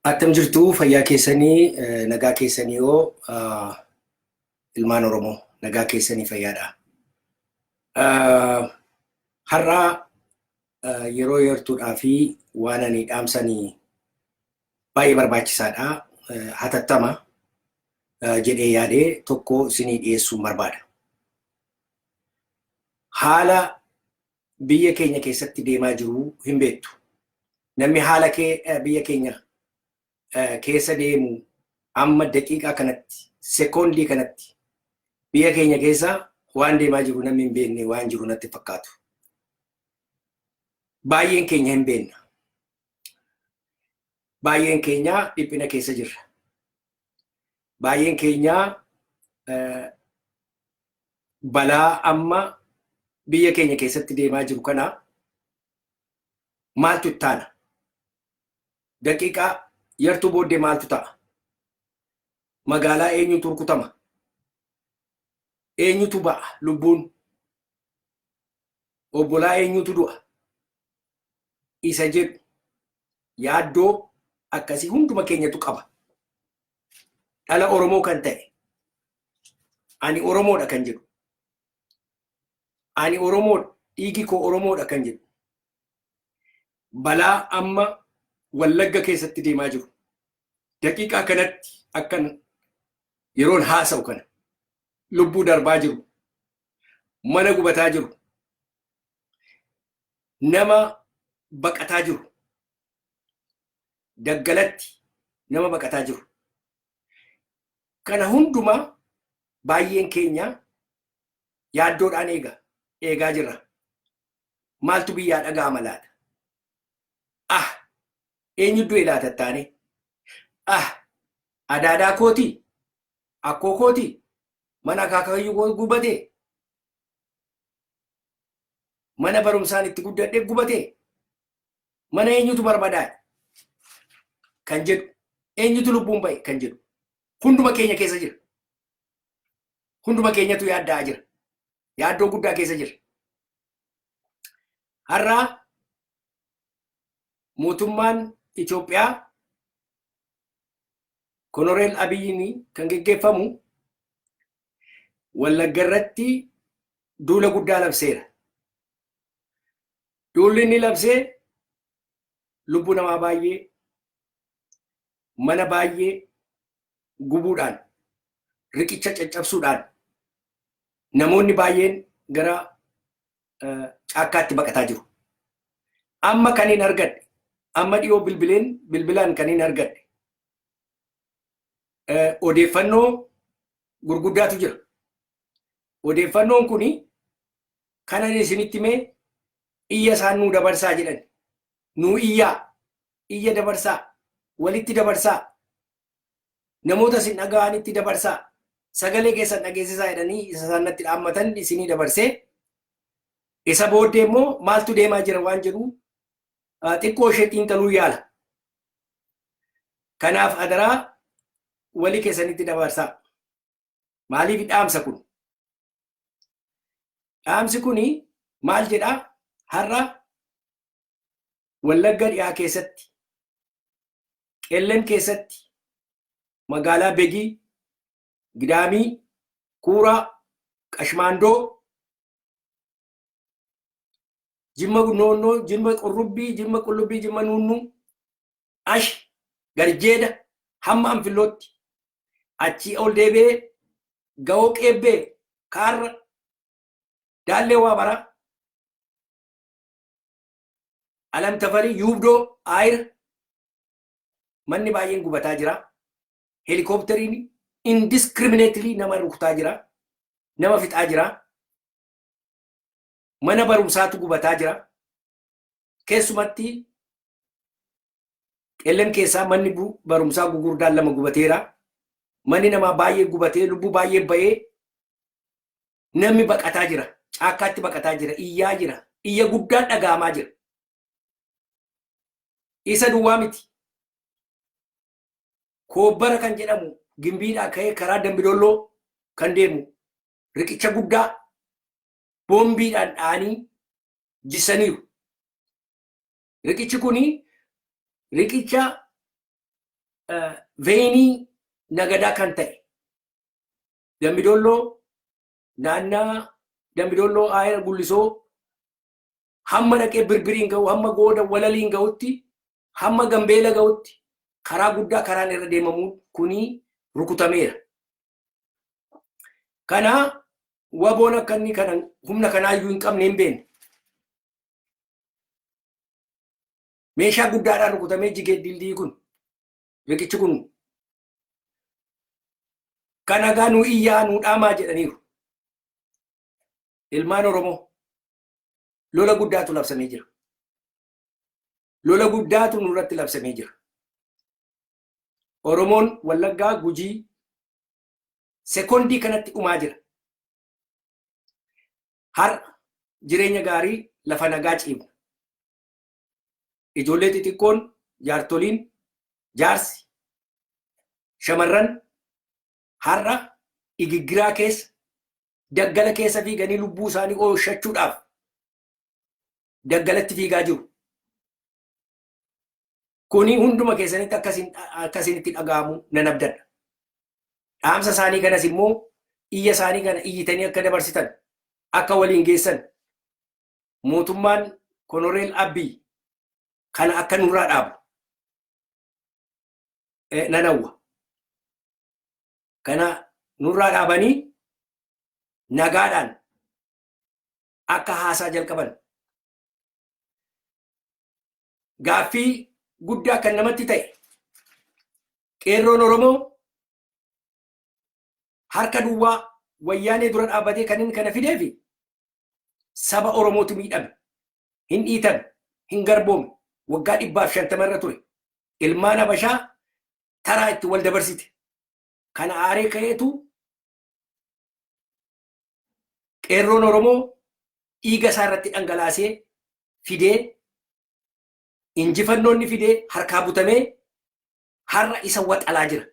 Attam jirtu, fayyaa keessanii, nagaa keessanii yoo ilmaan Oromoo, nagaa keessanii, fayyaadha. Har'a yeroo yartuudhaa fi waan ani dhaamsanii baay'ee barbaachisaadha. Hatattama jedhee yaadee tokko isinii dhiyeessuun barbaada. Haala biyya keenya keessatti deemaa jiru hin beektu. Namni haala biyya keenya keessa deemu amma daqiiqaa kanatti, sekoondii kanatti biyya keenya keessa waan deemaa jiru namni hin beekne waan jiru natti fakkaatu. Baay'een keenya hin beekna. Baay'een keenya dhiphina keessa jirra. Baay'een keenya balaa amma biyya keenya keessatti deemaa jiru kana maaltu ittaana? Daqiiqaa yartuu booddee maaltu ta'a? Magaalaa eenyutu rukutama? Eenyutu ba'a lubbuun? Obbolaa eenyutu du'a? Isa jedhu yaaddoo akkasii hunduma keenyatu qaba. Dhala Oromoo kan ta'e, ani Oromoodha kan jedhu, ani Oromoodha, dhiigi koo Oromoodha kan jedhu, balaa amma Wallagga keessatti deemaa jiru. Daqiiqaa kanatti akkan yeroon haasa'u kana lubbuu darbaa jiru, mana gubataa jiru, nama baqataa jiru, daggalatti nama baqataa jiru. Kana hundumaa baay'een keenya yaaddoodhaan eegaa jirra. Maaltu biyyaa dhaga'ama laata? Ah, eenyu du'e laata taane? Ah, adaadaa kootii? Akkoo kootii? Mana akaakayyuu koo gubatee? Mana barumsaan itti guddadhe gubatee? Mana eenyutu barbadaa'e? Kan jedhu, eenyutu lubbuun ba'e kan jedhu hunduma keenya keessa jira. Hunduma keenyatu yaadda'aa jira. Yaaddoo guddaa keessa jira. Har'a mootummaan Itoophiyaa Koloneel Abiyyiin kan geggeeffamu Wallagga irratti duula guddaa labseera. Duulli inni labsee lubbuu namaa baay'ee, mana baay'ee gubuudhaan, riqicha caccabsuudhaan namoonni baay'een gara caakkaatti baqataa jiru. Amma kan hin argadhe, amma dhiyoo bilbileen bilbilaan kan hin argadhe odeeffannoo gurguddaatu jira. Odeeffannoon kuni kanan isinitti mee iyya isaan nuu dabarsaa jedhan. Nuu iyyaa, iyya dabarsaa, walitti dabarsaa, namoota isin dhaga'anitti dabarsaa, sagalee keessan dhageessisaa jedhanii isa isaan natti dhaammatan isinii dabarsee, isa booddee immoo maaltu deemaa jira waan jedhu xiqqoo ishee xiinxaluu yaala. Kanaaf adaraa walii keessanitti dabarsaa. Maaliif dhaamsa kun? Dhaamsi kuni maal jedhaa? Har'a Wallagga dhiyaa keessatti, Qellem keessatti, magaalaa Begii, Gidaamii, Kuuraa, Qashmaandoo, Jimma Noonnoo, Jimma Qurrubbii, Jimma Qullubbii, Jimma Nuunnuu, Ash, Garjeeda, hamma Anfillootti, achii ol deebi'ee Ga'oo Qeebbee, Kaarra, Daallee Waabaraa, Alam Tafarii, Yuubdoo, Aayira, manni baay'een gubataa jira. Heelikoopteriin indiscriminately nama rukutaa jira. Nama fixaa jira. Mana barumsaatu gubataa jira. Keessumatti Qellem keessaa manni barumsaa gugurdaan lama gubateera. Manni namaa baay'ee gubatee, lubbuu baay'ee ba'ee, namni baqataa jira. Caakkaatti baqataa jira. Iyyaa jira. Iyya guddaan dhaga'amaa jira. Isa duwwaa miti. Koobbara kan jedhamu Gimbiidhaa ka'ee karaa Dambidolloo kan deemu riqicha guddaa boombiidhaan dha'anii jissaniiru. Riqichi kuni riqicha Veenii nagadaa kan ta'e Dambidolloo, naannaa Dambidolloo, Aayira, Gullisoo, hamma dhaqee Birbiriin ga'u, hamma gooda Walaliin ga'utti, hamma Gambeela ga'utti karaa guddaa karaan irra deemamu kuni rukutameera. Kana WBOn akka inni kana humna kanaayyuu hin qabne hin beekne. Meeshaa guddaadhaan rukutamee jigee dildii kun, riqichi kun. Kana gaa nu iyyaa nu dhaamaa jedhaniiru. Ilmaan Oromoo, lola guddaatu labsamee jira. Lola guddaatu nurratti labsamee jira. Oromoon Wallaggaa, Gujii sekondii kanatti dhumaa jira. Har'a jireenya gaarii lafa nagaa ciibna. Ijoollee xixiqqoon, jaartoliin, jaarsi, shamarran har'a igiggiraa keessa, daggala keessa fiiganii lubbuu isaanii oolchachuudhaaf daggalatti fiigaa jiru. Kuni hunduma keessanitti akkasinitti dhaga'amu nan abdadha. Dhaamsa isaanii kanas immoo, iyya isaanii kana iyyitanii akka dabarsitan, akka waliin geessan, mootummaan Koloneel Abiy kana akka nurraa dhaabu nan hawwa. Kana nurraa dhaabanii nagaadhaan akka haasaa jalqaban. Gaaffii guddaa kan namatti ta'e, qeerroon Oromoo harka duwwaa Wayyaanee dura dhaabbatee kan inni kana fideefi saba Oromootu miidhame, hin dhiitame, hin garboome, waggaa 150 irra ture. Ilmaan Habashaa taraa itti wal dabarsite. Kana aaree ka'eetu qeerroon Oromoo dhiiga isaa irratti dhangalaasee fidee, injifannoonni fidee harkaa butamee har'a isa waxalaa jira.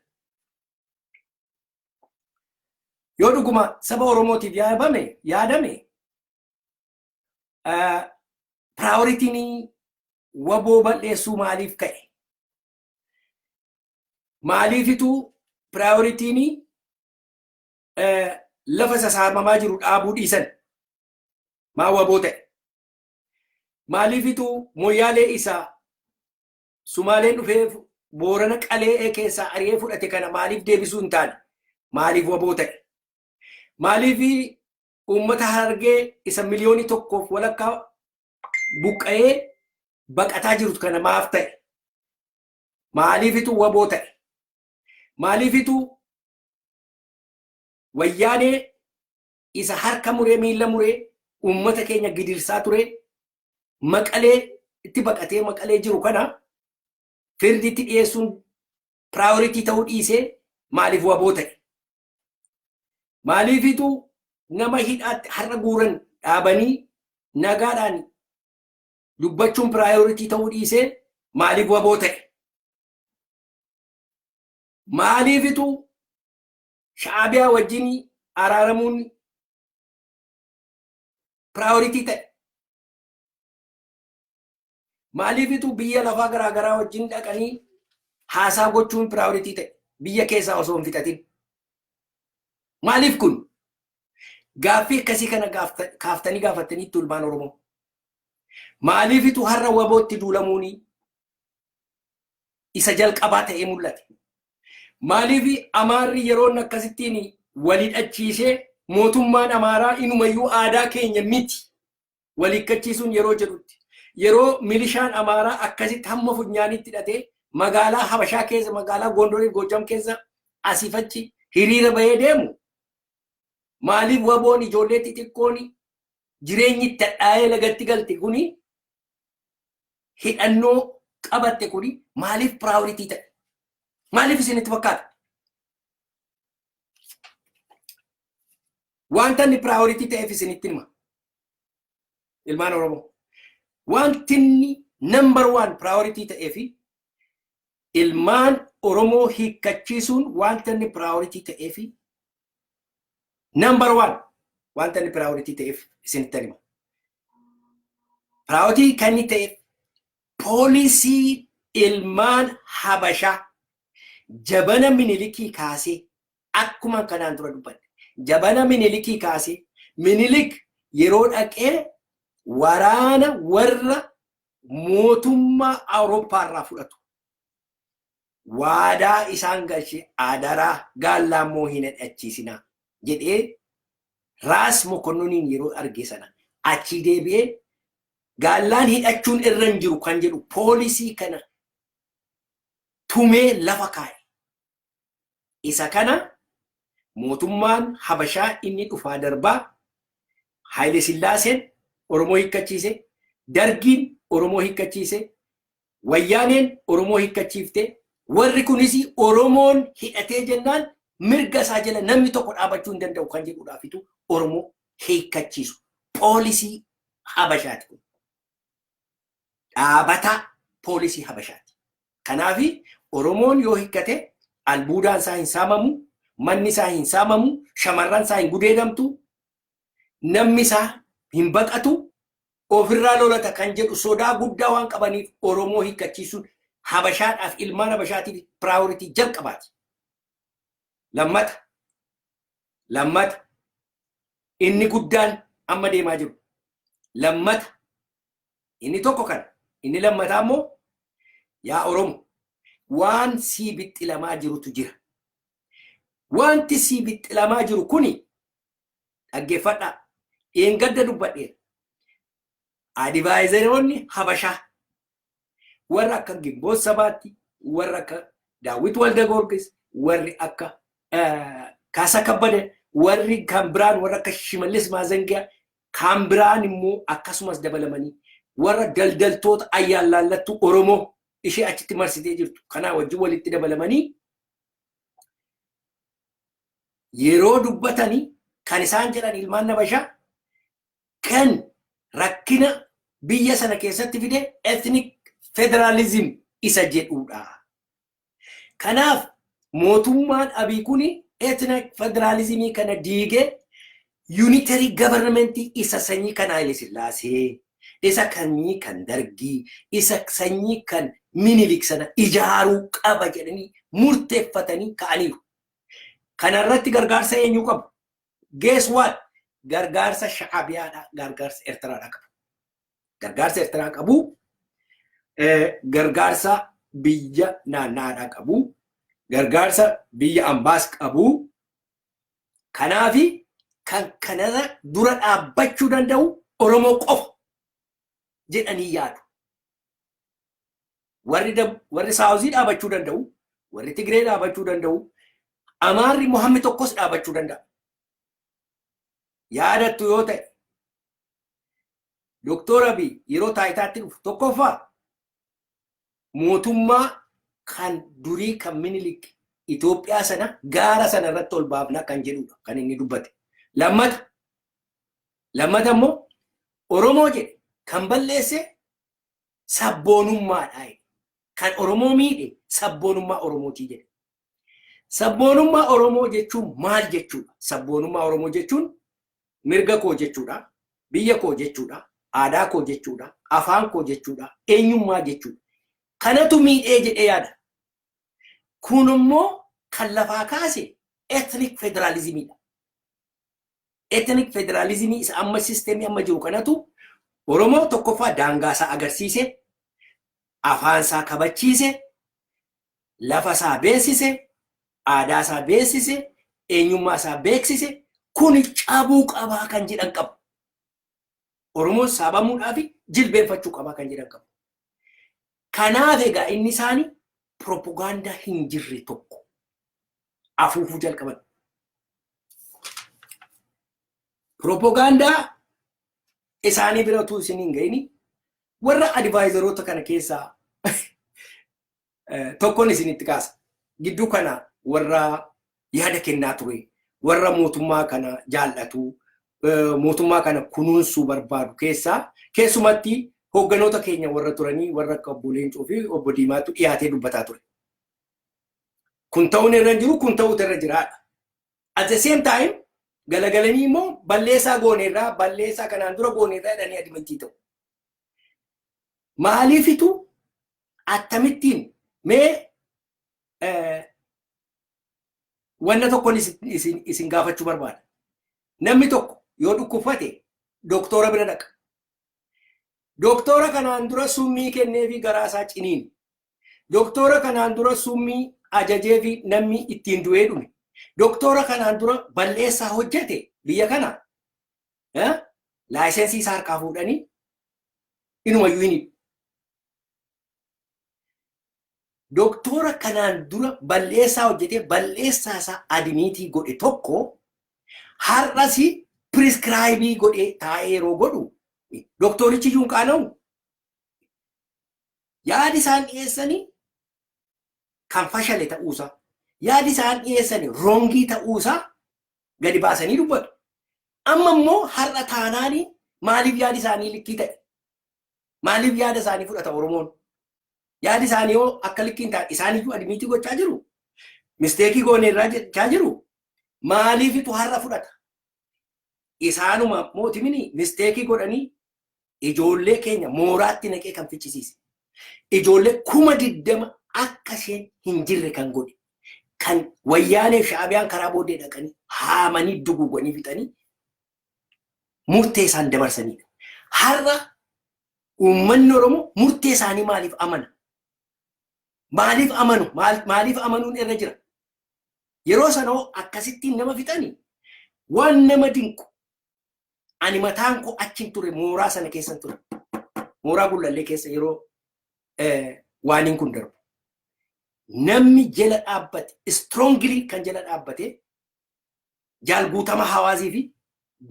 Yoo dhuguma saba Oromootiif yaadame, priorityn WBO bal'eessuu maaliif ka'e? Maaliifitu priorityn lafa sasaamamaa jiru dhaabuu dhiisan? Maa WBO ta'e? Maaliifitu Moyyaalee isaa Sumaaleen dhufee Boorana qalee keessaa ari'ee fudhate kana maaliif deebisuu hin taane? Maaliif WBO ta'e? Maaliif uummata Harargee isa 1.5 miliyoonii buqqa'ee baqataa jiru kana maaf ta'e? Maaliifitu WBO ta'e? Maaliifitu Wayyaanee isa harka muree miila muree uummata keenya gidirsaa ture, Maqalee itti baqatee Maqalee jiru kana firditti dhiyeessuun priority ta'uu dhiisee maaliif WBO ta'e? Maaliifitu nama hidhaatti har'a guuran dhaabanii nagaadhaan dubbachuun priority ta'uu dhiisee maaliif WBO ta'e? Maaliifitu Shaabiyaa wajjin araaramuun priority ta'e? Maaliifitu biyya lafaa garaagaraa wajjin dhaqanii haasaa gochuun priority ta'e, biyya keessaa osoo hin fixatin? Maaliif kun? Gaaffii akkasii kana kaaftanii gaafattaniitti, ilmaan Oromoo? Maaliifitu har'a WBOtti duulamuuni isa jalqabaa ta'ee mul'ate? Maaliif Amaarri yeroon akkasittiin walhidhachiisee, mootummaan Amaaraa inumayyuu aadaa keenya miti waliikkachiisuun yeroo jedhutti, yeroo milishaan Amaaraa akkasitti hamma funyaanitti hidhatee magaalaa Habashaa keessa, magaalaa Gondoriif Goojam keessa asiif achi hiriira bahee deemu, maaliif WBOn ijoollee xixiqqoon jireenyi itti hadhaa'ee lagatti galte kuni hidhannoo qabatte kuni maaliif priority ta'e? Maaliif isinitti fakkaata? Wanta inni priority ta'eef isinitti hima. Ilmaan Oromoo. Wanti inni number one priority ta'eefi, ilmaan Oromoo hiikkachiisuun wanta inni priority ta'eefi, number one wanta inni priority ta'eef isinitti hima. Priority kan inni ta'eef policy ilmaan Habashaa Jabana Minilikii kaasee, akkuma kanaan dura dubbadhe, jabana Minilikii kaasee, Minilik yeroo dhaqee waraana warra mootummaa Awurooppaarraa fudhatu waadaa isaan galche, "Adaraa gaallaa immoo hin hidhachiisinaa" jedhee, Raas Mokonnoniin yeroo arge sana achii deebi'ee gaallaan hidhachuun irra hin jiru kan jedhu policy kana tumee lafa kaa'e. Isa kana mootummaan Habashaa inni dhufaa darbaa, Haayile Sillaaseen Oromoo hiikkachiise, Dargiin Oromoo hiikkachiise, Wayyaaneen Oromoo hiikkachiifte, warri kunis Oromoon hidhatee jennaan mirga isaa jala namni tokko dhaabachuu hin danda'u kan jedhuudhaafitu Oromoo hiikkachiisu. Policy Habashaati kun. Dhaabataa policy Habashaati. Kanaafi Oromoon yoo hiikkate albuudaan isaa hin saamamu, manni isaa hin saamamu, shamarran isaa hin gudeedamtu, namni isaa hin baqatu, ofirraa lolata kan jedhu sodaa guddaa waan qabaniif Oromoo hiikkachiisuun Habashaadhaaf, ilmaan Habashaatiif priority jalqabaati. Lammata inni guddaan amma deemaa jiru. Lammata inni tokko kana, inni lammataa immoo, yaa Oromo, waan sii bixxilamaa jirutu jira. Wanti sii bixxilamaa jiru kuni, dhaggeeffadhaa. Dheengadda dubbadheera. Adviseroonni Habashaa warra akka Gimboot Sabaatti, warra akka Daawwit Walda Goorgis, warri akka Kaasaa Kabbada, warri kan biraan warra akka Shimallis Maazangiyaa, kan biraan immoo akkasumas dabalamanii warra daldaltoota ayyaan laallattuu Oromoo ishee achitti marsitee jirtu kanaa wajjin walitti dabalamanii yeroo dubbatanii kan isaan jedhan, ilmaan Habashaa kan rakkina biyya sana keessatti fide ethnic federalism isa jedhudha. Kanaaf mootummaan Abii kuni ethnic federalismii kana diigee unitary government isa sanyii kan Haile Sillaasee, isa sanyii kan Dargii, isa sanyii kan Minilik sana ijaaruu qaba jedhanii murteeffatanii ka'aniiru. Kanarratti gargaarsa eenyuu qabu? Guess what? Gargaarsa Sha'abiyaadha, gargaarsa Eertiraadha qabu. Gargaarsa Eertiraa qabu, gargaarsa biyya naannaadhaa qabu, gargaarsa biyya ambaas qabu. Kanaafi kan kanarra dura dhaabbachuu danda'u Oromoo qofa jedhanii yaadu. Warri Southii dhaabachuu danda'u, warri Tigree dhaabachuu danda'u, Amaarri Muhammi tokkos dhaabachuu danda'a. Yaadattu yoo ta'e, Doktor Abiy yeroo taayitaatti dhufu tokkoffaa mootummaa kan durii kan Minilik Itoophiyaa sana gaara sana irratti ol baafna kan jedhudha kan inni dubbate. Lammata immoo Oromoo jedhe kan balleesse sabboonummaadha. Kan Oromoo miidhe sabboonummaa Oromootii jedhe. Sabboonummaa Oromoo jechuun maal jechuudha? Sabboonummaa Oromoo jechuun mirga koo jechuudha, biyya koo jechuudha, aadaa koo jechuudha, afaan koo jechuudha, eenyummaa jechuudha. Kanatu miidhee jedhee yaada. Kun immoo kan lafaa kaase ethnic federalismiidha. Ethnic federalismii isa amma systemii amma jiru kanatu Oromoo tokkoffaa daangaa isaa agarsiise, afaan isaa kabachiise, lafa isaa beeksise, aadaa isaa beeksise, eenyummaa isaa beeksise, kun cabuu qabaa kan jedhan qabu. Oromoon saabamuudhaaf jilbeenfachuu qabaa kan jedhan qabu. Kanaaf egaa inni isaanii propagaandaa hin jirre tokko afuufuu jalqaban. Propagaandaa isaanii bira utuu isin hin ga'ini warra adviseroota kana keessaa tokkoon isinitti kaasa. Gidduu kana warra yaada kennaa ture, warra mootummaa kana jaallatu, mootummaa kana kunuunsuu barbaadu keessaa keessumatti hoogganoota keenya warra turanii, warra akka obbo Leencoo fi obbo Diimaatu dhiyaatee dubbataa ture. Kun ta'uun irra hin jiru, kun ta'uutu irra jiraadha. At the same time galagalanii immoo balleessaa gooneerraa, balleessaa kanaan dura gooneerraa jedhanii admit ta'u. Maaliifitu akkamittiin mee Wanna tokkoon isin gaafachuu barbaada. Namni tokko yoo dhukkubfate doktora bira dhaqa. Doktora kanaan dura summii kenneefi garaa isaa ciniini. Doktora kanaan dura summii ajajeefi namni ittiin du'ee dhume. Doktora kanaan dura balleessaa hojjete biyya kana license isaa harkaa fuudhanii inumayyuu hin hidhu. Doktora kanaan dura balleessaa hojjetee balleessaa isaa admit godhe tokko har'as prescribe godhee taa'ee yeroo godhu doktorichi iyyuu hin qaana'u. Yaadi isaan dhiyeessanii kan fashale ta'uusaa, yaadi isaan dhiyeessanii wrong ta'uusaa gadi baasanii dubbatu. Amma immoo har'a taanaanii maaliif yaadi isaanii likkii ta'e? Maaliif yaada isaanii fudhata Oromoon? Yaadi isaanii yoo akka likkiin taane isaaniyyuu admit gochaa jiru. Mistake goone irraa jechaa jiru. Maaliifitu har'a fudhata? Isaanuma mootimini mistake godhanii ijoollee keenya mooraatti naqee kan fichisiise. Ijoollee 20,000 akka isheen hin jirre kan godhe. Kan Wayyaaneef Shaabiyaan karaa booddee dhaqanii haamanii duguuganii fixanii murtee isaan dabarsanidha. Har'a uummanni Oromoo murtee isaanii maaliif amana? Maaliif amanu? Maaliif amanuun irra jira? Yeroo sanoo akkasittiin nama fixanii waan nama dinqu, ani mataan koo achiin ture, mooraa sana keessan ture. Mooraa Gullallee keessa yeroo waaniin kun darbu. Namni jala dhaabbate, strongly kan jala dhaabbate, Jaal Guutamaa Hawaazii fi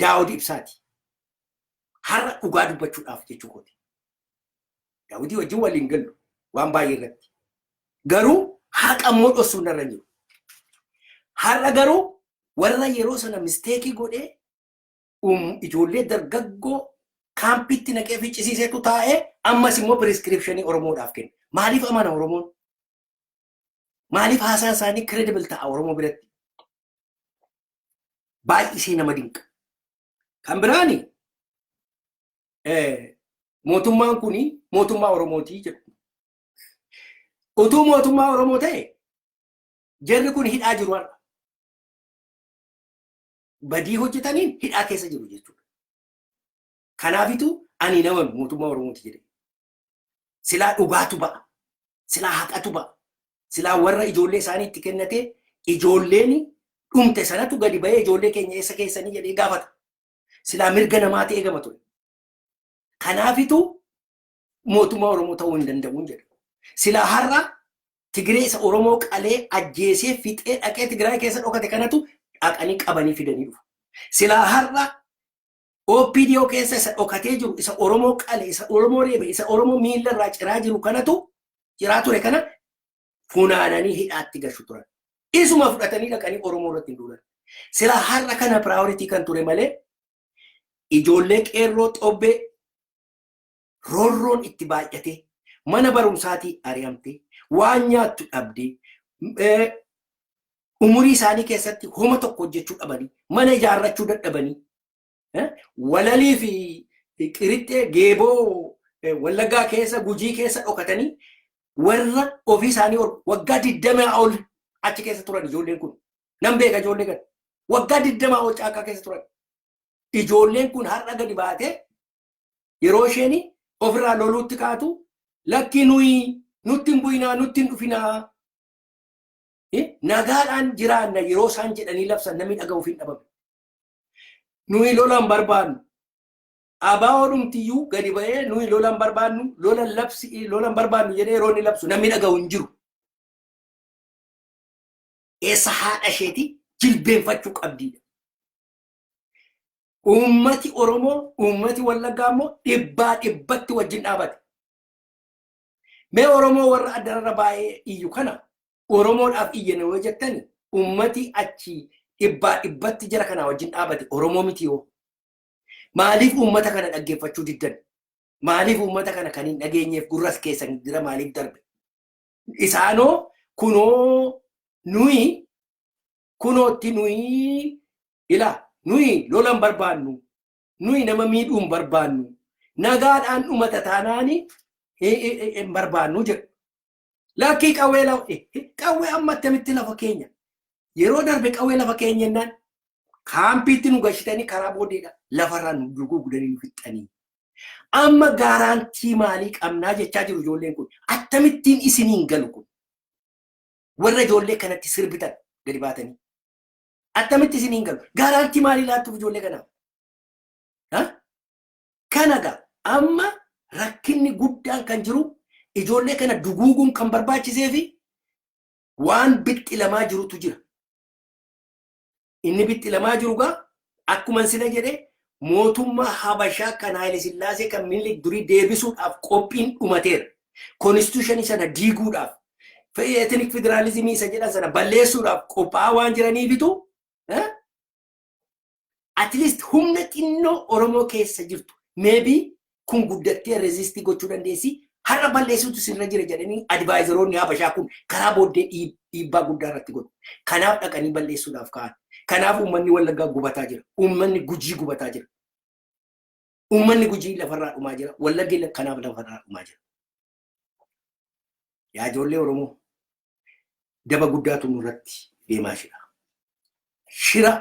Daawud Ibsaati. Har'a dhugaa dubbachuudhaaf jechuu kooti. Daawudii wajjin waliin gallu waan baay'ee irratti. Garuu haqa immoo dhossuun irra hin jiru. Har'a garuu warra yeroo sana mistake godhee ijoollee dargaggoo kaampitti naqee ficcisiisetu taa'ee ammas immoo prescription Oromoodhaaf kenna. Maaliif amana Oromoon? Maaliif haasaan isaanii credible ta'a Oromoo biratti? Baay'isee nama dinqa. Kan biraani mootummaan kuni mootummaa Oromootii jedhu. Utuu mootummaa Oromoo ta'e jarri kun hidhaa jiru har'a. Badii hojjetaniin hidhaa keessa jiru jechuudha. Kanaafitu ani nama mootummaa Oromooti jedhe. Silaa dhugaatu ba'a. Silaa haqatu ba'a. Silaa warra ijoollee isaanii itti kennatee ijoolleen dhumte sanatu gadi ba'ee ijoollee keenya eessa keessanii jedhee gaafata. Silaa mirga namaati eegama ture. Kanaafitu mootummaa Oromoo ta'uu hin danda'uun jedha. Silaa har'a Tigree isa Oromoo qalee ajjeesee fixee dhaqee Tigraay keessa dhokate kanatu dhaqanii qabanii fidanii dhufu. Silaa har'a OPDO keessa isa dhokatee jiru, isa Oromoo qale, isa Oromoo reebe, isa Oromoo miilla irraa ciraa jiru kanatu ciraa ture kana funaananii hidhaatti gashu turan. Isuma fudhatanii dhaqanii Oromoo irratti hin duulan. Silaa har'a kana priority kan ture malee ijoollee qeerroo xobbee roorroon itti baay'atee mana barumsaatii ari'amtee waan nyaattu dhabdee umurii isaanii keessatti homa tokko hojjechuu dhabanii mana ijaarrachuu dadhabanii walalii fi qirixxee geeboo Wallaggaa keessa, Gujii keessa dhokatanii warra ofii isaanii waggaa 20 ol achi keessa turan ijoolleen kun. Nan beeka ijoollee kana. Waggaa 20 ol caakkaa keessa turan. Ijoolleen kun har'a gadi baatee yeroo isheen ofirraa loluutti kaatu, lakki, nuyi nutti hin bu'inaa, nutti hin dhufinaa, nagaadhaan jiraanna yeroo isaan jedhanii labsan namni dhaga'uuf hin dhabame. Nuyi lola hin barbaannu. Abaa'oo dhumtiyyuu gadi ba'ee nuyi lola hin barbaannu, lola labsi, lola hin barbaannu jedhee yeroo inni labsu namni dhaga'u hin jiru. Eessa haadha isheeti jilbeenfachuu qabdiidha. Uummati Oromoo, uummati Wallaggaa immoo dhibbaa dhibbatti wajjin dhaabate. Mee Oromoo warra addararra baay'ee iyyu kana Oromoodhaaf iyyana yoo jettani, uummati achi dhibbaa dhibbatti jara kanaa wajjin dhaabate Oromoo miti yoo. Maaliif uummata kana dhaggeeffachuu diddan? Maaliif uummata kana kan hin dhageenyeef gurras keessan bira maaliif darbe? Isaanoo kunoo nuyi kunootti nuyi ilaa nuyi lola hin barbaannu, nuyi nama miidhuu hin barbaannu, nagaadhaan dhumata taanaani hin barbaannu jedhu. Lakkii, qawwee qawwee amma attamitti lafa keenya Yeroo darbe qawwee lafa keenyennaan kaampiitti nu gashitanii karaa booddeedha lafarraa nu duguugdanii nu fixxanii. Amma guarantee maalii qabnaa jechaa jiru ijoolleen kun. Akkamittiin isiniin galu kun? Warra ijoollee kanatti sirbitan gadi baatanii. Attamitti isiniin galu? Guarantee maalii laattuuf ijoollee kanaaf? Kana gaa amma rakkinni guddaan kan jiru, ijoollee kana duguuguun kan barbaachisee fi waan bixxilamaa jirutu jira. Inni bixxilamaa jiru gaa akkuma sila jedhe, mootummaa Habashaa kan Haayile Sillaasee, kan Minilik durii deebisuudhaaf qophiin dhumateera. Constitutionii sana diiguudhaaf, ethnic federalismii isa jedhan sana balleessuudhaaf qophaa'aa waan jiraniifitu, at least humna xinnoo Oromoo keessa jirtu maybe kun guddattee resist gochuu dandeessi, har'a balleessuutu sirra jira jedhanii advisoroonni Habashaa kun karaa booddee dhiibbaa guddaa irratti godhu. Kanaaf dhaqanii balleessuudhaaf ka'an. Kanaaf uummanni Wallaggaa gubataa jira. Uummanni Gujii gubataa jira. Uummanni Gujii lafarraa dhumaa jira. Wallaggi kanaaf lafarraa dhumaa jira. Yaa ijoollee Oromoo, daba guddaatu nurratti deemaa jira. Shira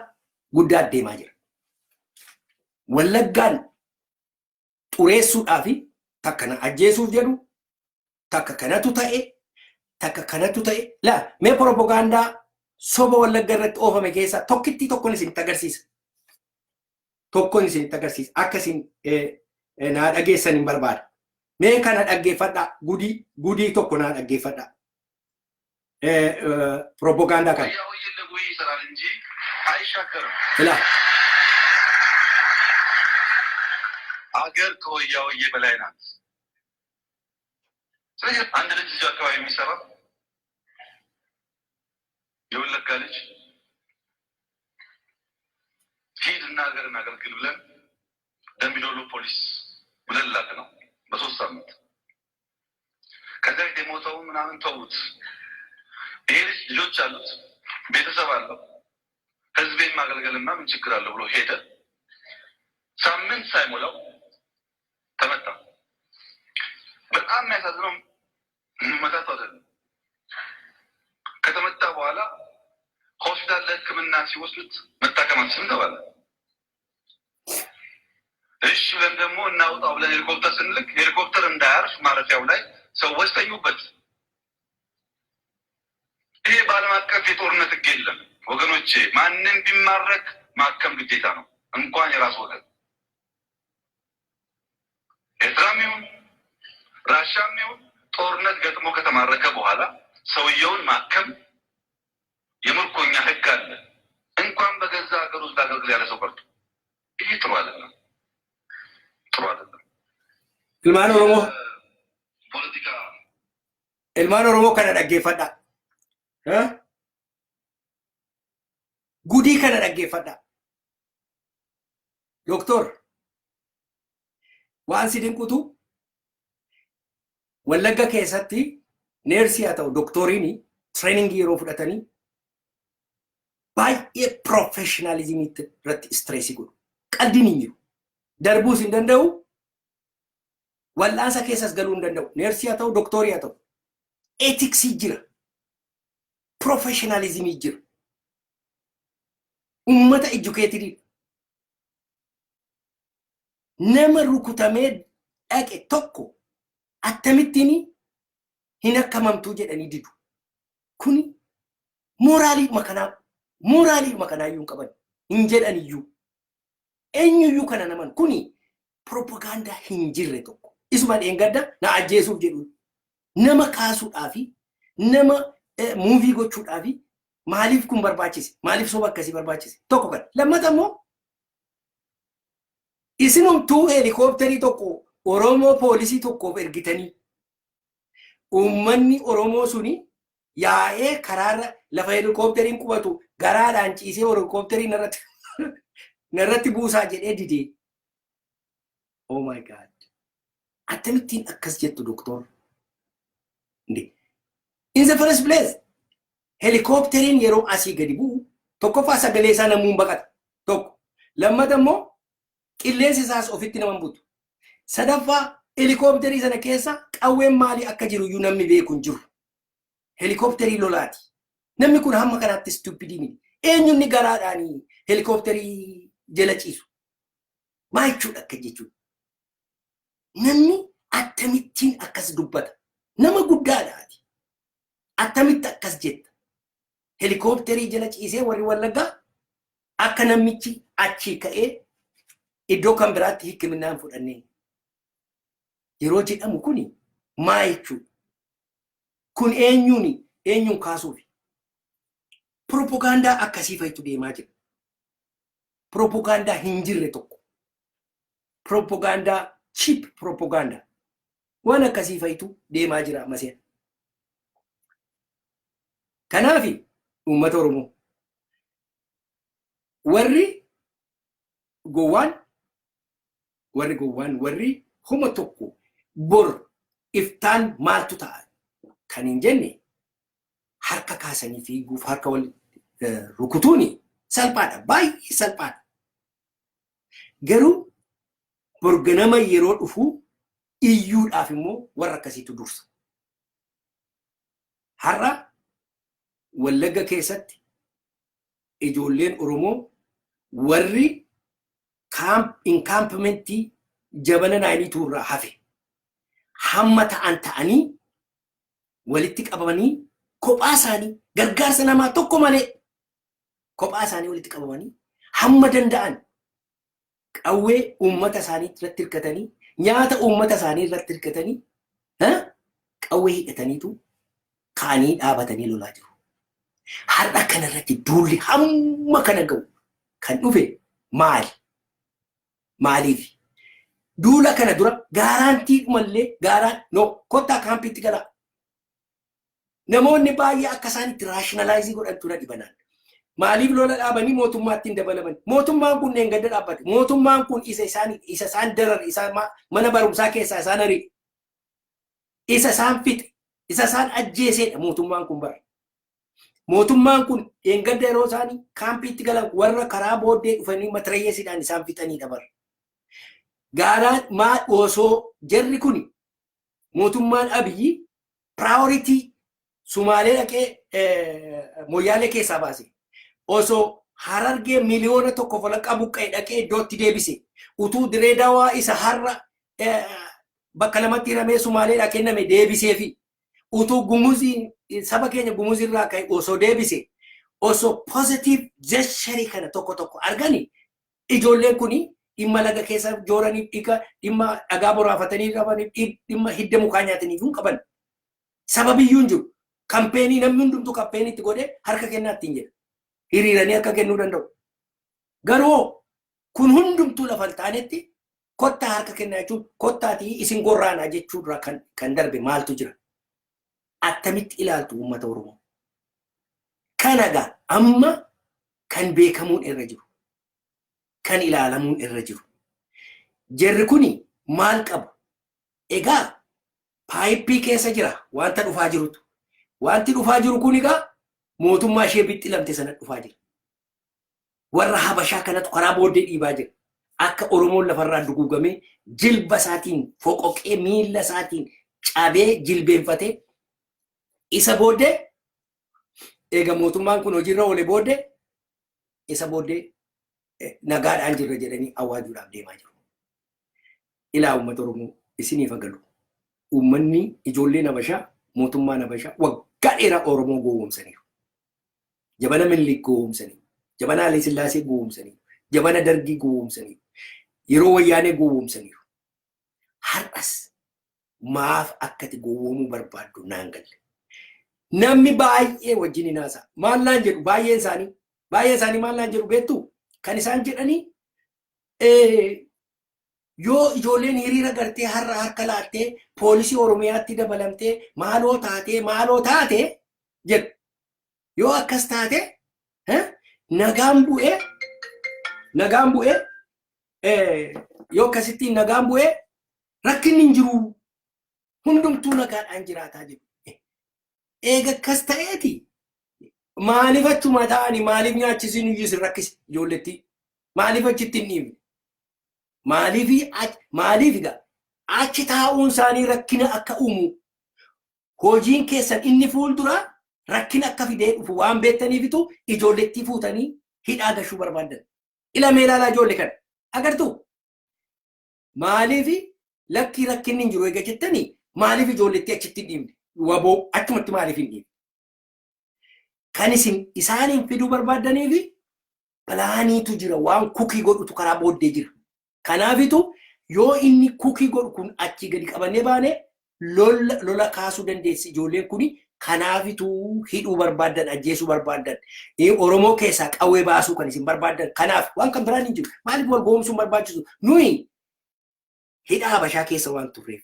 guddaa deemaa jira. Wallaggaan xureessuudhaaf takka na ajjeesuuf jedhu, takka kanatu ta'e, takka kanatu ta'e. Laa, mee propagaandaa soba Wallagga irratti oofame keessaa tokkittii tokkoon isinitti agarsiisa. Tokkoon isinitti agarsiisa. Akka isin naa dhageessan hin barbaada. Mee kana dhaggeeffadhaa. Gudii gudii tokko naa dhaggeeffadhaa. Propagaandaa kana. ሆያ ሆዬ ለጉይ ይሰራል እንጂ አይሻገርም። Ilaa. አገር ከሆያ ሆዬ በላይ ናት። ስለዚህ አንድ ልጅ እዚሁ አካባቢ የሚሰራ የወለጋ ልጅ ሂድ እና ሀገርን አገልግል ብለን ደምቢዶሎ ፖሊስ ብለን ላክ ነው በ3 ሳምንት። ከዚያ ቤት የሞተውን ምናምን ተዉት። ይሄ ልጅ ልጆች አሉት፣ ቤተሰብ አለው። ህዝቤን ማገልገልማ ምን ችግር አለው ብሎ ሄደ። ሳምንት ሳይሞላው ተመታ። በጣም የሚያሳዝነው መመታቱ አይደለም። ከተመታ በኋላ ሆስፒታል ለሕክምና ሲወስዱት መታከም አትችልም ተባለ። እሺ ብለን ደግሞ እናውጣው ብለን ሄሊኮፕተር ስንልክ ሄሊኮፕተር እንዳያርፍ ማረፊያው ላይ ሰዎች ተኙበት። ይሄ በዓለም አቀፍ የጦርነት ሕግ የለም ወገኖቼ። ማንም ቢማረክ ማከም ግዴታ ነው፣ እንኳን የራስ ወገን። ኤርትራም ይሁን ራሻም ይሁን ጦርነት ገጥሞ ከተማረከ በኋላ ሰውየውን ማከም የምርኮኛ ሕግ አለ። እንኳን በገዛ ሀገር ውስጥ አገልግል ያለ ሰው ቀርቶ ይሄ ጥሩ አይደለም፣ ጥሩ አይደለም። Ilmaan Oromoo, ፖለቲካ ilmaan Oromoo, kana dhaggeeffadhaa. Gudii kana dhaggeeffadhaa. Doktor, waan si dinqutu, Wallagga keessatti neersii haa ta'u doktoriin trainingii yeroo fudhatanii baay'ee professionalismii irratti stress godhu. Qaldiin hin jiru. Darbuus hin danda'u. Wal'aansa keessas galuu hin danda'u. Neersii haa ta'u, doktorii haa ta'u. Ethicsii jira. Professionalismii jira. Uummata educatedii. Nama rukutamee dhaqe tokko akkamittiin hin akkamamtuu jedhanii didu. Kuni moraaliidhuma kanaa, moraaliidhuma kanaayyuu hin qaban, hin jedhan iyyuu. Eenyuyyuu kana naman kuni propagaandaa hin jirre tokko. Isuma dheengadda na ajjeesuuf jedhu, nama kaasuudhaafi, nama move gochuudhaafi maaliif kun barbaachise? Maaliif soba akkasii barbaachise? Tokko kana. Lammata immoo, isinumtuu heelikoopterii tokko Oromoo poolisii tokkoof ergitanii, uummanni Oromoo suni yaa'ee karaarra lafa heelikoopteriin qubatu garaadhaan ciisee heelikoopterii narratti buusaa jedhee didee. Oh my God. Akkamittiin akkas jettu, doktor? In the first place, heelikoopteriin yeroo asii gadi bu'u tokkoffaa sagalee isaa namuun baqata. Tokko. Lammata immoo qilleensi isaas ofitti nama butu. Sadaffaa, heelikoopterii sana keessa qawween maalii akka jiru iyyuu namni beeku hin jiru. Heelikoopterii lolaati. Namni kun hamma kanaatti stupid miti. Eenyunni garaadhaan helikoophtarii jala ciisu? Maa jechuudha akka jechuudha? Namni akkamittiin akkas dubbata? Nama guddaadha ati. Attamitti akkas jetta? Helikoophtarii jala ciisee warri Wallaggaa akka namichi achii ka'ee iddoo kan biraatti hikkiminaan fudhannee yeroo jedhamu kuni maa jechuudha? Kun eenyuuni eenyuun kaasuufi? Propagaandaa akkasii fa'itu deemaa jira. Propagaandaa hin jirre tokko. Propagaandaa, cheap propagaandaa. Waan akkasii fa'itu deemaa jira ammasee. Kanaaf uummata Oromoo, warri gowwaan warri homa tokko bor iftaan maaltu ta'a kan hin jenne harka kaasanii fiiguuf harka wal rukutuuni salphaadha, baay'ee salphaadha. Garuu borganama yeroo dhufu iyyuudhaaf immoo warra akkasiitu dursa. Har'a Wallagga keessatti ijoolleen Oromoo warri encampmentii jabana 92 irraa hafe hamma ta'an ta'anii walitti qabamanii, kophaa isaanii, gargaarsa namaa tokko malee kophaa isaanii walitti qabamanii, hamma danda'an qawwee uummata isaanii irratti hirkatanii, nyaata uummata isaanii irratti hirkatanii, qawwee hidhataniitu ka'anii dhaabatanii lolaa jiru. Har'a kanarratti duulli hamma kana ga'u kan dhufe maali? Maaliif? Duula kana dura guarantee dhumallee gaaraan no kottaa kaampiitti galaa. Namoonni baay'ee akka isaan itti rationalize godhantu na dhibanaan. Maaliif lola dhaabanii mootummaatti hin dabalaman? Mootummaan kun gadda dhaabbate. Mootummaan kun isa isaan darare, isa mana barumsaa keessaa isaan ari'e. Isa isaan fixe, isa isaan ajjeesedha mootummaan kun bara. Mootummaan kun gadda yeroo isaanii kaampiitti galan warra karaa booddee dhufanii matirayyeesiidhaan isaan fixanidha bara. Gaaraan maa osoo jarri kun mootummaan Abiyyi priority Sumaalee dhaqee Moyyaalee keessaa baase. Osoo Harargee 1.5 miliyoona buqqa'e dhaqee iddootti deebise. Utuu Diree Dawaa isa har'a bakka lamatti hiramee Sumaaleedhaa kenname deebisee fi utuu Gumuzii, saba keenya Gumuzii irraa ka'e osoo deebise, osoo positive gesture kana tokko tokko argani, ijoolleen kuni dhimma laga keessa jooraniif, dhiqa dhimma dhagaa boraafatanii qabaniif, dhimma hidda mukaa nyaataniif hin qaban. Sababiyyuu hin jiru. Campaign namni hundumtuu campaign itti godhee harka kennaa ittiin jedha. Hiriiranii harka kennuu danda'u. Garuu kun hundumtuu lafa hin taanetti kottaa harka kennaa jechuun, kottaatii isin gorraanaa jechuurraa kan darbe maaltu jira? Attamitti ilaaltu, uummata Oromoo? Kana egaa amma kan beekamuun irra jiru. Kan ilaalamuun irra jiru. Jarri kuni maal qabu? Egaa pipe keessa jira wanta dhufaa jirutu. Wanti dhufaa jiru kun egaa mootummaa ishee bixxilamte sana dhufaa jira. Warra Habashaa kanatu karaa booddee dhiibaa jira. Akka Oromoon lafarraa duguugamee, jilba isaatiin foqoqee, miilla isaatiin cabee jilbeenfatee, isa booddee eega mootummaan kun hojiirra oole booddee, isa booddee nagaadhaan jirra jedhanii awwaajuudhaaf deemaa jiru. Ilaa, uummata Oromoo, isiniif agalu. Uummanni ijoolleen Habashaa, mootummaan Habashaa waggaa dheeraa Oromoo gowwoomsaniiru. Jabana Minilik gowwoomsanii, jabana Haile Sillaasee gowwoomsanii, jabana Dargii gowwoomsanii, yeroo Wayyaanee gowwoomsaniiru. Har'as maaf akkati gowwoomuu barbaaddu naan galle. Namni baay'ee wajjin hin haasa'a. Maal naan jedhu baay'een isaanii? Baay'een isaanii maal naan jedhu beektu? Kan isaan jedhanii, yoo ijoolleen hiriira gartee har'a harka laattee poolisii Oromiyaatti dabalamtee maaloo taatee maaloo taate jedhu. Yoo akkas taate nagaan bu'ee, yoo akkasittiin nagaan bu'ee rakkinni hin jiru, hundumtuu nagaadhaan jiraataa jiru. Eega akkas ta'eeti maaliif achuma ta'anii, maaliif nyaachisiin iyyuu isin rakkise ijoolletti? Maaliif achitti hin dhiibne? Maaliif egaa achi taa'uun isaanii rakkina akka uumu hojiin keessan inni fuuldura Rakkina akka fidee dhufu waan beektaniifitu ijoollettii fuutanii hidhaa gashuu barbaaddan. Ilamee ilaalaa ijoollee kana. Agartuu? Maaliif lakkii rakkinni hin jiru eega jettanii, maaliif ijoollettii achitti hin dhiibne? Waboo achumatti maaliif hin dhiibne? Kan isin isaaniin fiduu barbaaddaniifi planiitu jira, waan cook godhutu karaa booddee jira. Kanaafitu yoo inni cook godhu kun achii gadi qabannee baane lola lola kaasuu dandeessi ijoolleen kuni. Kanaafitu hidhuu barbaaddan, ajjeesuu barbaaddan, Oromoo keessaa qawwee baasuu kan isin barbaaddan. Kanaaf waan kan biraan hin jiru. Maaliif wal goomsuun barbaachisu? Nuyi hidha Habashaa keessa waan turreef,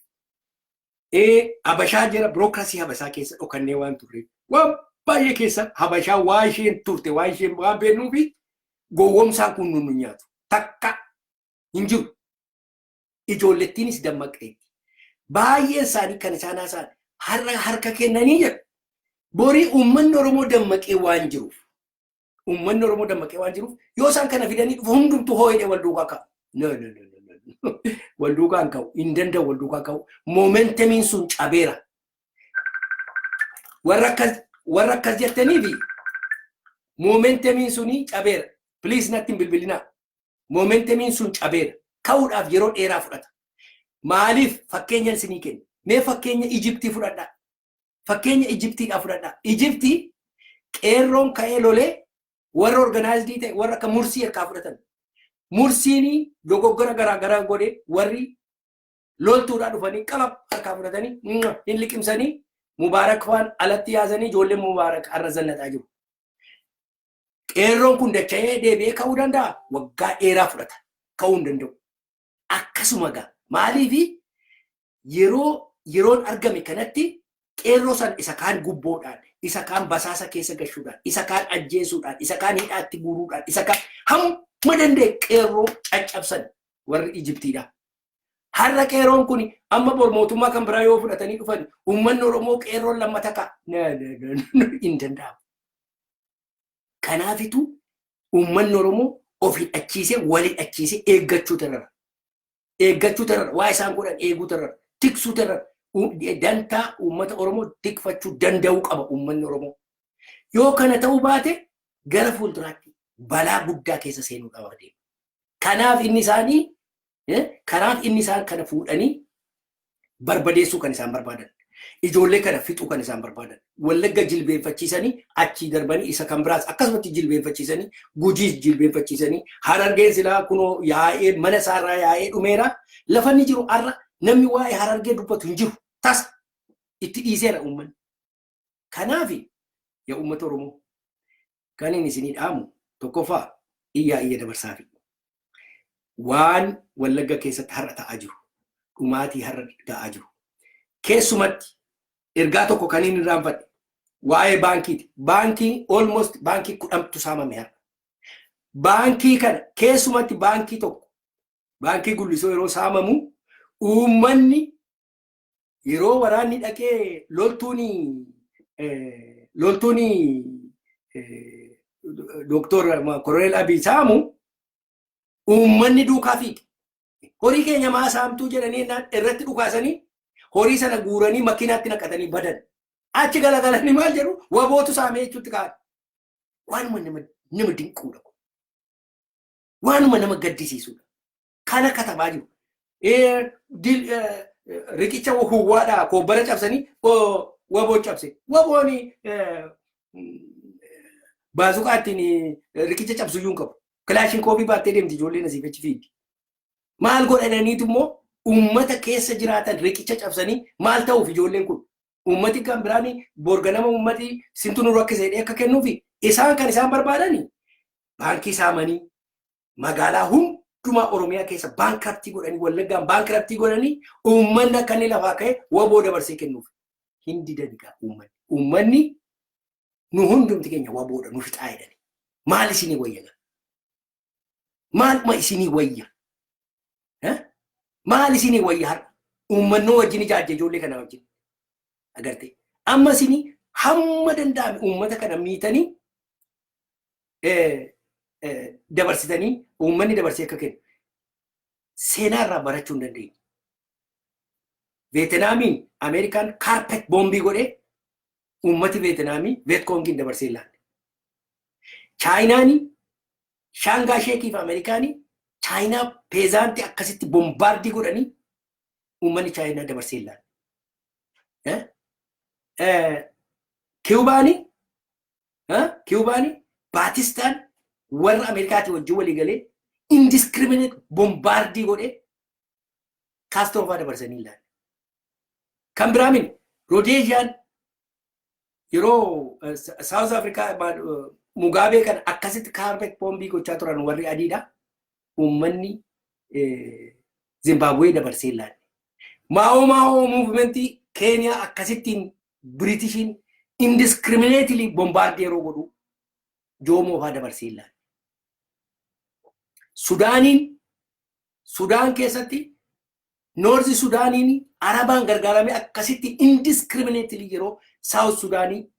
Habashaa jira, bureaucracy Habashaa keessa dhokannee waan turreef, waan baay'ee keessa Habashaa waa isheen turte, waa isheen waan beeknuufi gowwoomsaan kun nu nyaatu takka hin jiru. Ijoollettiinis dammaqxeetti. Baay'een isaanii kan isaan haasa'an har'a harka kennanii jedhu. Borii uummanni Oromoo dammaqee waan jiruuf, uummanni Oromoo dammaqee waan jiruuf, yoo isaan kana fidanii dhufu hundumtuu hoo'ee wal duukaa ka'a. No, no, no, no, no. Wal duukaa hin ka'u. Hin danda'u wal duukaa ka'u. Momentumiin sun cabeera. Warra akkas jettaniifi momentumiin suni cabeera. Please, natti hin bilbilinaa. Momentumiin sun cabeera. Ka'uudhaaf yeroo dheeraa fudhata. Maaliif? Fakkeenya isinii kenna. Mee fakkeenya Ijiptii fudhadhaa. Fakkeenya Ijiptiidhaa fudhadhaa. Ijiptii qeerroon ka'ee lolee warra organized ta'e, warra akka Mursii harkaa fudhatan. Mursiin dogoggora garaa garaa godhe, warri loltuudhaa dhufanii qalab harkaa fudhatanii hin liqimsanii, Mubaarak waan alatti yaasanii, ijoolleen Mubaarak har'a zannaxaa jiru. Qeerroon kun dacha'ee deebi'ee ka'uu danda'a? Waggaa dheeraa fudhata. Ka'uu hin danda'u. Akkasuma gaa maaliifi yeroo yeroon argame kanatti qeerroo san isa kaan gubboodhaan, isa kaan basaasa keessa gashuudhaan, isa kaan ajjeesuudhaan, isa kaan hidhaatti guuruudhaan, isa kaan hamma danda'e qeerroo caccabsan warri Ijiptiidha. Har'a qeerroon kun amma bor mootummaa kan biraa yoo fudhatanii dhufan, uummanni Oromoo qeerroon lammata ka'a. Hin danda'amu. Kanaafitu uummanni Oromoo of hidhachiisee, wal hidhachiisee eeggachuu tarara. Eeggachuu tarara. Waa isaan godhan eeguu tarara. Tiksuu tarara. Dantaa uummata Oromoo tikfachuu danda'uu qaba uummanni Oromoo. Yoo kana ta'uu baate gara fuulduraatti balaa guddaa keessa seenuu qaba deema. Kanaaf inni isaanii kanaaf inni isaan kana fuudhanii barbadeessuu kan isaan barbaadan. Ijoollee kana fixuu kan isaan barbaadan. Wallagga jilbeenfachiisanii, achii darbanii isa kan biraas akkasumatti jilbeenfachiisanii, Gujiis jilbeenfachiisanii, Harargeen silaa kunoo yaa'ee mana isaarraa yaa'ee dhumeera. Lafa inni jiru har'a namni waa'ee Harargee dubbatu hin jiru. Tas itti dhiiseera uummanni. Kanaaf yaa uummata Oromoo, kan inni isinii dhaamu tokkoffaa iyyaa iyya dabarsaafi. Waan Wallagga keessatti har'a ta'aa jiru, dhumaatii har'a ta'aa jiru. Keessumatti ergaa tokko kan inni irraanfadhe waa'ee baankiiti. Baankii almost baankii 10tu saamame har'a. Baankii kana keessumatti baankii tokko, baankii Gullisoo yeroo saamamu, uummanni yeroo waraanni dhaqee loltuun Dooktor Koloneel Abiy saamu, uummanni duukaa fiige. Horii keenya maa saamtuu jedhanii irratti dhukaasanii, horii sana guuranii makiinaatti naqatanii badan. Achi galagalanii maal jedhu? Wabootu saamee jechuutti ka'an. Waanuma nama dinquudha. Waanuma nama gaddisiisudha. Kana katabaa jiru. Riqicha huwwaadhaa koobbara cabsanii waboo cabse. Waboon baazuqaa ittiin riqicha cabsu iyyuu hin qabu. Kilaashin koobii baattee deemti ijoolleen asii achi fiigdi. Maal godhaniitu immoo uummata keessa jiraatan riqicha cabsanii maal ta'uuf ijoolleen kun? Uummati kan biraan borganama uummati sintu nu rakkise jedhee akka kennuufi isaan kan isaan barbaadani baankii saamanii, magaalaa hundumaa Oromiyaa keessa bankrupt godhanii, Wallaggaan bankrupt godhanii, uummanni akka inni lafaa ka'e waboo dabarsee kennuuf. Hin didani gaa uummanni. Uummanni nu hundumti keenya waboodha, nu fixaa jedhani. Maal isinii wayya gaa? Maaluma isinii wayya? Maal isinii wayya har'a? Uummannoo wajjin ijaajje ijoollee kana wajjin. Agartee? Amma isinii hamma danda'ame uummata kana miitanii dabarsitanii uummanni dabarsee akka kennu. Seenaa irraa barachuu hin dandeenye. Veetinaamiin Ameerikaan carpet bomb godhee Uummati Veetinaamii Veetkoongiin dabarsee hin laanne. Chaayinaani Shaangaa Sheekii fi Ameerikaanii Chaayinaa peasant akkasitti bombard godhanii uummanni Chaayinaa dabarsee hin laanne. Kiyubaani Baatistaan warra Ameerikaatii wajjin walii galee indiscriminate bombard godhee Kaastiroo fa'aa dabarsanii hin laanne. Kan biraa mini Roodeeziyaan yeroo South Africa Mugaabee kan akkasitti carpet bomb gochaa turan warri adiidha. Uummanni Zimbaabuwee dabarsee hin laanne. Maa'oo Maa'oo movement Keeniyaa akkasittiin Biritishiin indiscriminately bombard yeroo godhu Joomoo fa'aa dabarsee hin laanne. Sudaaniin, Sudaan keessatti North Sudaaniin Arabaan gargaaramee akkasitti indiscriminately yeroo South Sudaanii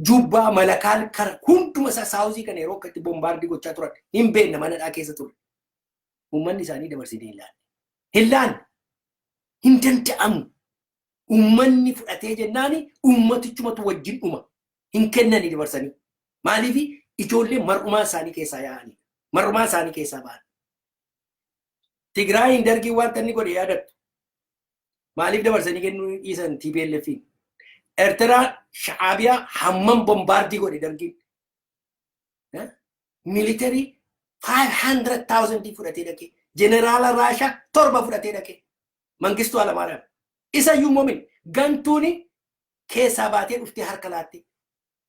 Jubbaa, Malakaal, kara hunduma isaa South kana yeroo akkatti bombard gochaa turan hin beekna, manadhaa keessa ture. Uummanni isaanii dabarsanii hin laanne. Hin laanne. Hin danda'amu. Uummanni fudhatee jennaani uummatichumatu wajjin dhuma. Hin kennanii dabarsanii. Maaliif? Ijoollee mar'umaan isaanii keessaa yaa'anii. Mar'umaan isaanii keessaa ba'an. Tigraayin Dargii wanta inni godhe yaadattu. Maaliif dabarsanii kennuu dhiisan TPLFin? Eertiraa Sha'aabiyaa hammam bombard godhe Dargiin? Military 500,000 fudhatee dhaqee. Jeneraala Raashaa torba fudhatee dhaqee. Mangistuu Hayilamaariyaam. Isa iyyuu moomin gantuuni keessaa baatee dhuftee harka laattee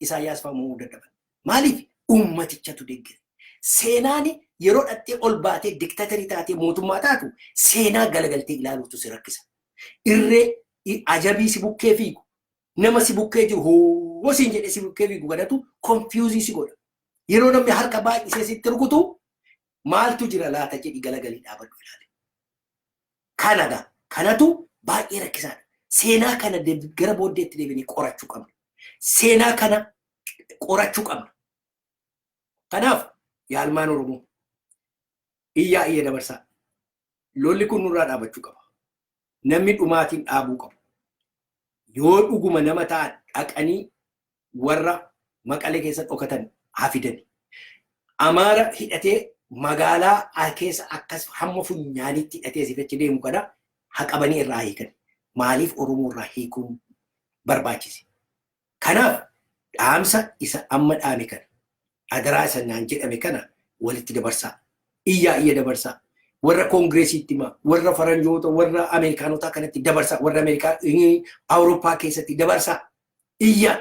Isaayyaas fa'aa mo'uu dadhaban. Maaliif? Uummatichatu deeggare. Seenaan yeroo dhattee ol baatee dictator taatee mootummaa taatu seenaa galagaltee ilaaluutu si rakkisa. Irree ajabii si bukkee fiigu, nama si bukkee jiru hoo siin jedhee si bukkee fiigu kanatu confuse si godha. Yeroo namni harka baay'isee sitti rukutu maaltu jira laata jedhi galagalii dhaabadhu ilaali. Kanadha. Kanatu baay'ee rakkisaadha. Seenaa kana gara booddeetti deebinee qorachuu qabna. Seenaa kana qorachuu qabna. Kanaaf yaalmaan Oromoo iyyaa iyya dabarsaa. Lolli kun nurraa dhaabachuu qaba. Namni dhumaatiin dhaabuu qabu. Yoo dhuguma nama ta'an dhaqanii warra Maqalee keessa dhokatan haa fidani. Amaara hidhatee magaalaa keessa akkas hamma funyaanitti hidhatee sifachi deemu kana haa qabanii irraa hiikan. Maaliif Oromoo irraa hiikuun barbaachise? Kanaaf dhaamsa isa amma dhaame kana, adaraa isa naan jedhame kana walitti dabarsaa. Iyyaa iyya dabarsaa. Warra koongireesiitti himaa, warra faranjoota, warra Ameerikaanotaa kanatti dabarsaa, warra Ameerikaa Awurooppaa keessatti dabarsaa. Iyyaa.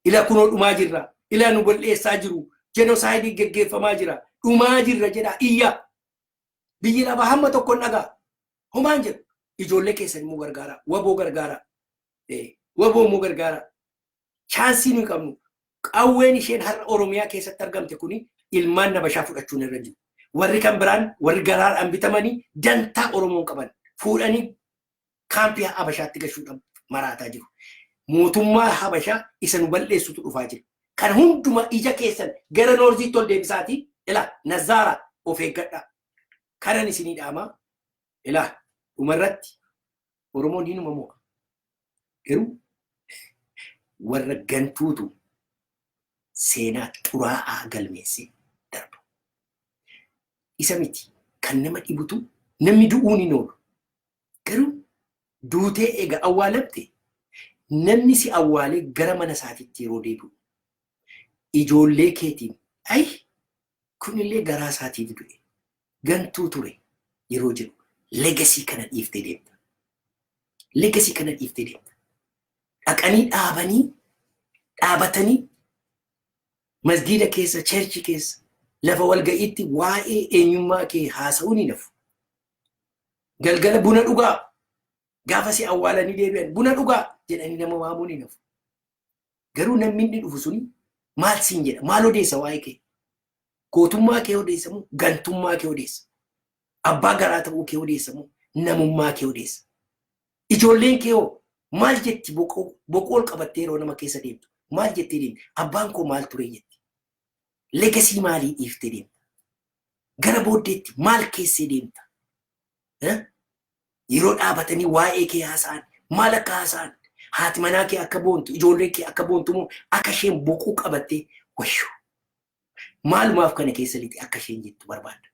Ila kunoo dhumaa jirra. Ila nu bal'eessaa jiru. Genocide geggeeffamaa jira. Dhumaa jirra jedha iyyaa. Biyyi lafaa hamma tokko hin dhagaa. Homaan jedhu. Ijoollee keessan immoo gargaara. Waboo gargaara. Waboo immoo gargaara. Chance nuyi qabnu. Qawween isheen har'a Oromiyaa keessatti argamte kuni ilmaan nabashaa fudhachuun irra jiru. Warri kan biraan warri garaadhaan bitamanii dantaa Oromoon qaban fuudhanii kaampii Habashaatti gashuudhaan maraataa jiru. Mootummaa Habashaa isa nu bal'eessutu dhufaa jira. Kan hunduma ija keessan gara Northiitti ol deebisaatii ilaa nazaara of eeggadhaa. Kanan isinii dhaamaa ilaa dhumarratti Oromoon hinuma mo'a. Garuu warra gantuutu seenaa xuraa'aa galmeessee darba. Isa miti kan nama dhibutu namni du'uun hin oolu. Garuu duutee eega awwaalamte namni si awwaalee gara mana isaatiitti yeroo deebi'u ijoollee keetiin "Ayi, kunillee garaa isaatiif du'e, gantuu ture" yeroo jedhu legacy kana dhiiftee deemta. Legacy kana dhiiftee deemta. Dhaqanii dhaabanii dhaabatanii masgiida keessa, church keessa, lafa walga'iitti waa'ee eenyummaa kee haasa'uun hin hafu. Galgala buna dhugaa gaafa si awwaalanii deebi'an buna dhugaa jedhanii nama waamuun hin hafu. Garuu namni inni dhufu suni maal siin jedha? Maal odeessa waa'ee kee? Gootummaa kee odeessa moo gantummaa kee odeessa? Abbaa garaa ta'uu kee odeessa moo namummaa kee odeessa? Ijoolleen kee hoo maal jetti? Boqoo ol qabattee yeroo nama keessa deemtu maal jettee deemti? "Abbaan koo maal ture?" jetti. Legacy maalii dhiiftee deemta? Gara booddeetti maal keessee deemta? Yeroo dhaabatanii waa'ee kee haasa'an maal akka haasa'an Haati manaa kee akka boontu, ijoolleen kee akka boontu moo akka isheen boquu qabattee "Wayyuu, maalumaaf kana keessa lixe?" akka isheen jettu barbaadda.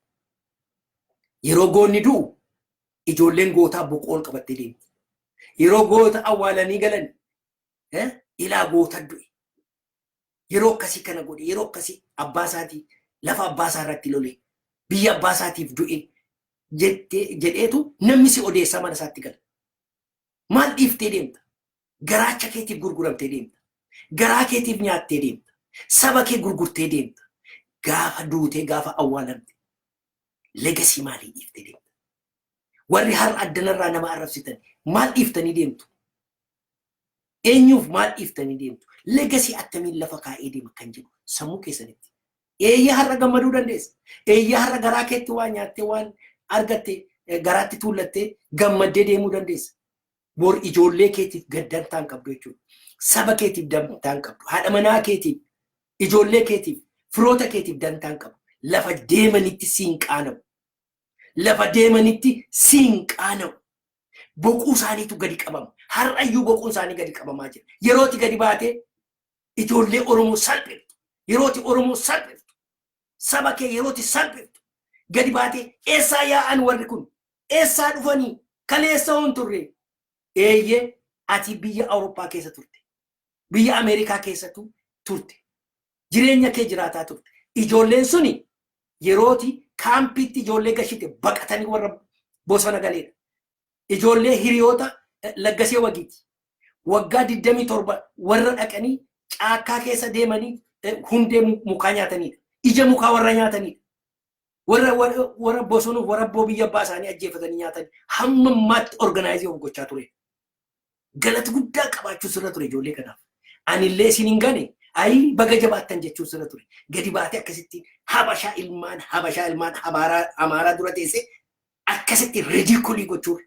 Yeroo goonni du'u ijoolleen gootaa boquu ol qabattee deemti. Yeroo goota awwaalanii galan, "Ilaa, goota du'e. Yeroo akkasii kana godhe, yeroo akkasii abbaa isaatii lafa abbaa isaa irratti lole, biyya abbaa isaatiif du'e" jedheetu namni si odeessaa mana isaatti gala. Maal dhiiftee deemta? Garaacha keetiif gurguramtee deemta. Garaa keetiif nyaattee deemta. Saba kee gurgurtee deemta. Gaafa duutee, gaafa awwaalamte, legacy maalii dhiiftee deemta? Warri har'a addanarraa nama arrabsitan maal dhiiftanii deemtu? Eenyuuf maal dhiiftanii deemtu? Legacy attamiin lafa kaa'ee deema kan jedhu sammuu keessanitti. Eeyyee, har'a gammaduu dandeessa. Eeyyee, har'a garaa keetti waan nyaattee, waan argatte garaatti tuullattee gammaddee deemuu dandeessa. Bor ijoollee keetiif gaddantaan qabdu jechuudha. Saba keetiif dantaan qabdu. Haadha manaa keetiif, ijoollee keetiif, firoota keetiif dantaan qabdu. Lafa deemanitti siin qaana'u. Lafa deemanitti siin qaana'u. Boquu isaaniitu gadi qabama. Har'ayyuu boquun isaanii gadi qabamaa jira. Yerooti gadi baatee ijoollee Oromoo salphiftu. Yerooti Oromoo salphiftu. Saba kee yerooti salphiftu. Gadi baatee, "Eessaa yaa'an warri kun? Eessaa dhufanii? Kaleessa hoon turre?" Eeyyee, ati biyya Awurooppaa keessa turte. Biyya Ameerikaa keessattuu turte. Jireenya kee jiraataa turte. Ijoolleen suni yerooti kaampiitti ijoollee gashite baqatanii warra bosona galeedha. Ijoollee hiriyoota Laggasee Wagiiti. Waggaa 27 warra dhaqanii caakkaa keessa deemanii hundee mukaa nyaatanidha. Ija mukaa warra nyaatanidha. Warra bosonuuf warra abboo biyya abbaa isaanii ajjeefatanii nyaatan hamma ammaatti organize of gochaa ture. Galata guddaa qabaachuu sirra ture ijoollee kanaaf. Anillee isin hin gane, ayii, baga jabaattan jechuun sirra ture. Gadi baatee akkasitti Habashaa, ilmaan Habashaa, ilmaan Amaaraa dura teessee akkasitti ridicule gochuun,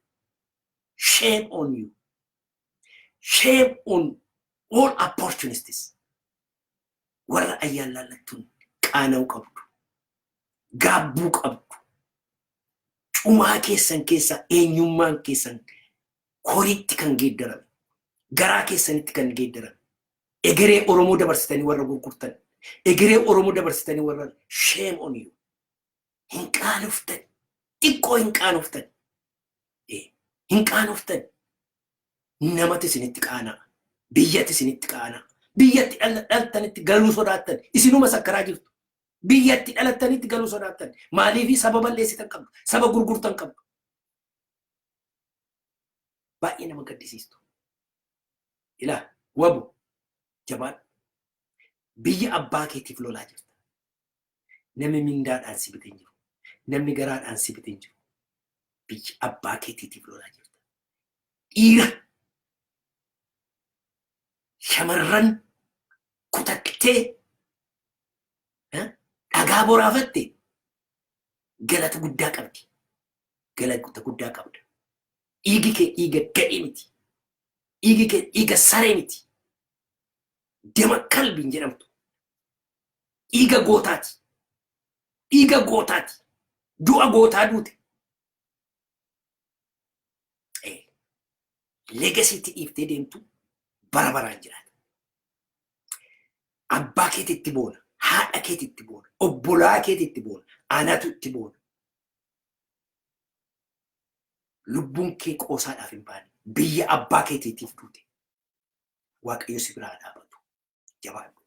shame on you. Shame on all opportunists. Warra ayyaan laallattuun qaana'uu qabdu. Gaabbuu qabdu. Cumaa keessan keessa eenyummaan keessan horiitti kan geeddarame. Garaa keessanitti kan geeddarame. Egeree Oromoo dabarsitanii warra gurgurtan. Egeree Oromoo dabarsitanii warra, shame on you. Hin qaanoftan. Xiqqoo hin qaanoftan. Hin qaanoftan. Namatti isinitti qaana'a. Biyyatti isinitti qaana'a. Biyyatti dhaltanitti galuu sodaattan. Isinuma sakkaraa jirtu. Biyyatti dhalattanitti galuu sodaattan. Maaliifi? Saba balleessitan qabdu. Saba gurgurtan qabdu. Baay'ee nama gaddisiistu. Ilaa, wabu jabaadhu. Biyya abbaa keetiif lolaa jirta. Namni mindaadhaan si bite hin jiru. Namni garaadhaan si bite hin jiru. Biyya abbaa keetiitiif lolaa jirta. Dhiira shamarran kutattee dhagaa boraafatte galata guddaa qabdi. Galata guddaa qabda. Dhiigi kee dhiiga gadhee miti. Dhiigi kee dhiiga saree miti. Dema kalbiin jedhamtu. Dhiiga gootaati. Dhiiga gootaati. Du'a gootaa duute. Legacyitti dhiiftee deemtu bara baraan jiraata. Abbaa keetitti boona, haadha keetitti boona, obbolaa keetitti boona, anatu itti boona. Lubbuun kee qoosaadhaaf hin baane. Biyya abbaa keetiitiif duute. Waaqayyo si biraa dhaabatu. Jabaadhu.